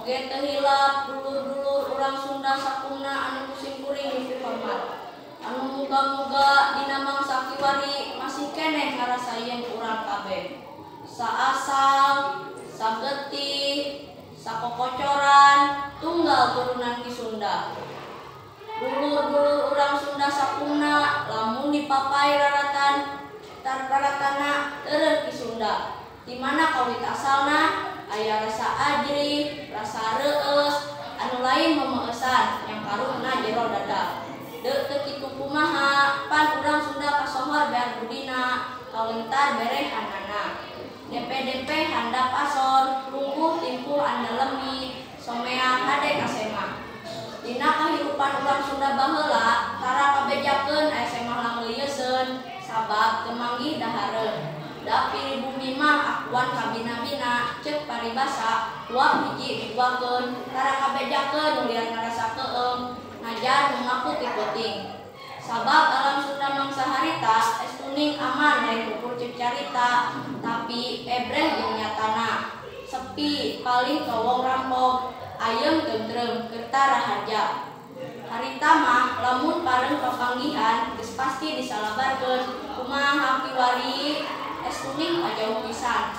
Oge teu hilap dulur-dulur urang Sunda sakumna anu ku simkuring dipihormat. Anu muga-muga dina mangsa kiwari masih keneh ngarasaieun urang kabeh. Saasal, sagetih, sakokocoran, tunggal turunan Ki Sunda. Dulur-dulur urang Sunda sakumna lamun dipapai raratan raratana eureun Ki Sunda. Di mana kawit asalna aya rasa ajrih, rasa reueus, anu lain memeueusan yang karuna jero dada. Deuk teu kitu kumaha, pan urang Sunda kasohor bear budina, kawentar berehanana. Depe-depe handap asor, lungguh timpuh andalemi, somea hade kasema. Dina kahirupan urang Sunda baheula, tara kabejakeun aya semah langelieseun, sabab teu manggih dahareun. Da piri bumi mah akuan kabina-bina, ceuk paribasa, huap hiji diguakeun, tara kabejakeun nu liar ngarasa keueung, najar nu ngaku ti peuting. Sabab alam Sunda mangsa harita, es kuning aman lain ukur ceuk carita, tapi ebreh jeung nyatana. Sepi paling kawong rampok, ayem tentrem kerta raharja. Harita mah lamun pareng papanggihan geus pasti disalabarkeun, kumaha kiwari es kuning kajauh pisan.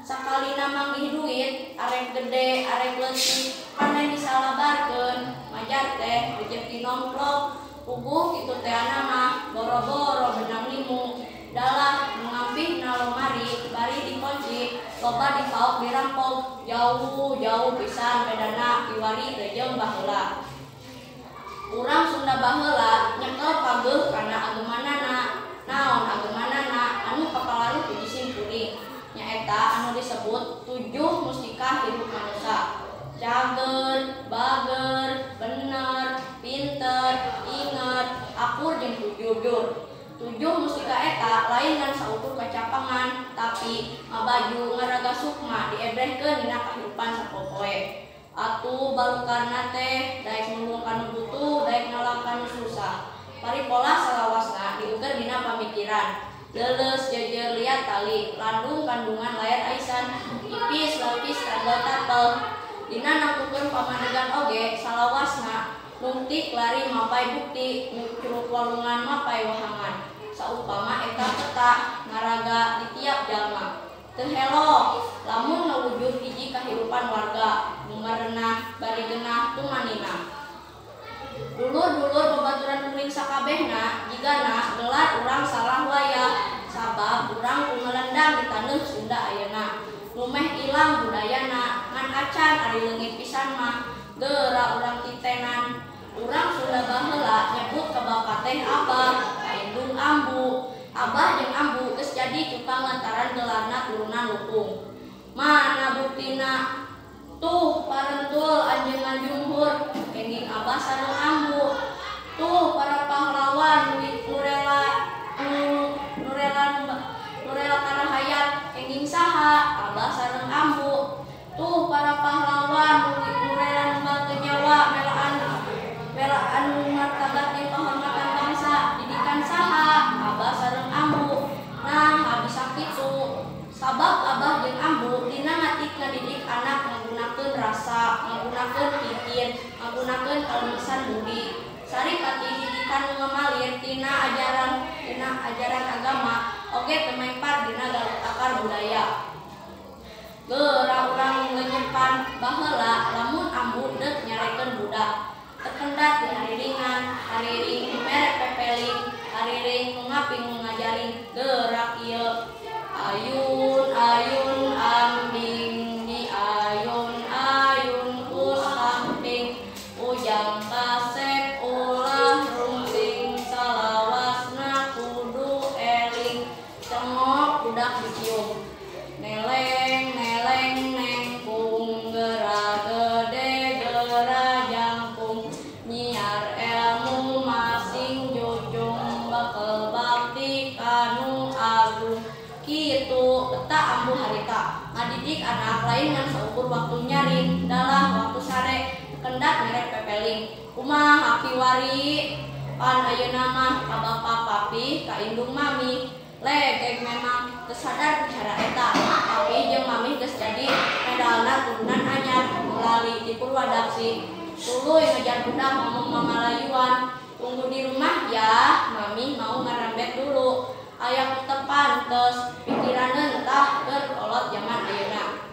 Sakalina manggih duit, arek gede, arek leutik, pandai disalabarkeun, majar teh rejeki nomplok, puguh kitu teh mah boro-boro benang limu. Dalah nu ngampihna lomari bari dikunci, loba dipaok dirampok, jauh-jauh pisan bedana kiwari teh jeung baheula. Urang Sunda baheula nyekel pageuh kana agemanana, naon agemanana anu kapalaruh ku jisim kuring, nyaeta anu disebut tujuh mustika hirup manusa. Cager, bager, bener, pinter, inget, akur jeung jujur. Tujuh mustika eta lain ngan saukur kacapangan, tapi mabaju ngaraga sukma diebrehkeun dina kahirupan sapopoe. Atuh balukarna teh daek nulung kanu butuh, daek nolak kanu susah. Paripola salawasna diuker dina pamikiran. Leuleus jeujeur liat tali, landung kandungan layar aisan, ipis lapis tanggal tapel. Dina nangtukeun pamadegan oge salawasna nungtik lari mapai bukti, ngucruk walungan mapai wahangan. Saupama eta peta ngaraga di tiap jalma. Teu helo lamun ngawujud hiji kahirupan warga, nu ngarenah bari genah tumanina. Dulur-dulur babaturan kuring sakabehna jigana gelar urang salah wayah, sabab urang kumelendang di taneuh Sunda ayeuna. Nu meh ilang budayana ngan acan ari leungit pisan mah geura urang titenan. Urang Sunda baheula nyebut ka bapa teh abah, ka indung ambu. Abah jeung ambu geus jadi cukang lantaran gelarna turunan lukung. Mana buktina? Tuh parentul anjeunna jumhur kenging abah sareng ambu. Tuh para pahlawan nu rela karahayat kenging saha? Abah sareng ambu. Tuh para pahlawan nu rela numbalkeun nyawa melaan martabat jeung kehormatan bangsa didikan saha? Abah sareng ambu. Nah habis sakitu sabab abah jeung ambu dina ngatik ngadidik anak ngagunakeun rasa, ngagunakeun pikir, ngagunakeun kalemesan budi. Saripati didikan nu ngamalir tina ajaran agama oge teu mempar dina galut akar budaya. Geura urang ngenyepan baheula lamun ambu deuk nyarekeun budak. Tekendat di hariringan, hariring nu merek pepeling, hariring nu ngaping nu ngajaring gerak ieu. Ayun-ayun ambing di ayun-ayun ku samping, ujang kasep ulah rungsing, salawasna kudu eling, cengok budak dicium. Neleng neleng nengkung, gera gede gera jangkung, nyiar ilmu masing jujung, bekel bakti kanu agung. Kitu eta ambu harita ngadidik anak lain ngan saukur waktu nyaring, dalah waktu sare kendat merek pepeling. Kumaha kiwari pan ayeuna mah ka bapa papi ka indung mami legeg memang teu sadar cara eta, tapi jeung mami geus jadi medalna turunan anyar. Tuluy ngajar budak ngomong mamalayuan. Tunggu di rumah ya, mami mau ngarambet dulu. Aya ku teu pantes, pikiraneun tah keur kolot jaman ayeuna.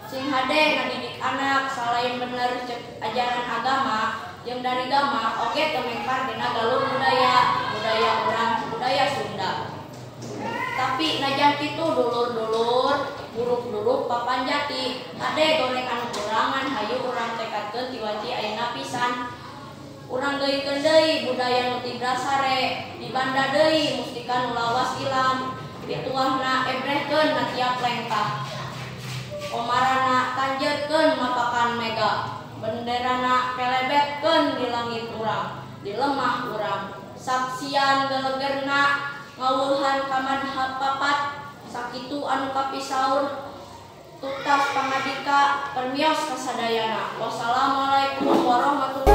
Sing hade ngadidik anak salain bener cek ajaran agama jeung darigama oge tumengkar dina galur budaya, budaya urang, budaya Sunda. Tapi najan kitu dulur-dulur, buruk-buruk papan jati, hade goreng anu kurangan hayu urang tekadkeun ti wanci ayeuna pisan. Urang geuikeun deui budaya nu tibra sare, dibanda deui mustika nu lawas ilang, pituahna ebrehkeun na tiap lengkah. Komarana tanjeutkeun mapakan mega, benderana pelebetkeun di langit urang, di lemah urang. Saksian gelegerna ngaweuhan ka madhab papat, sakitu anu kapisaur tutas pangadika permios kasadayana. Wassalamualaikum warahmatullahi.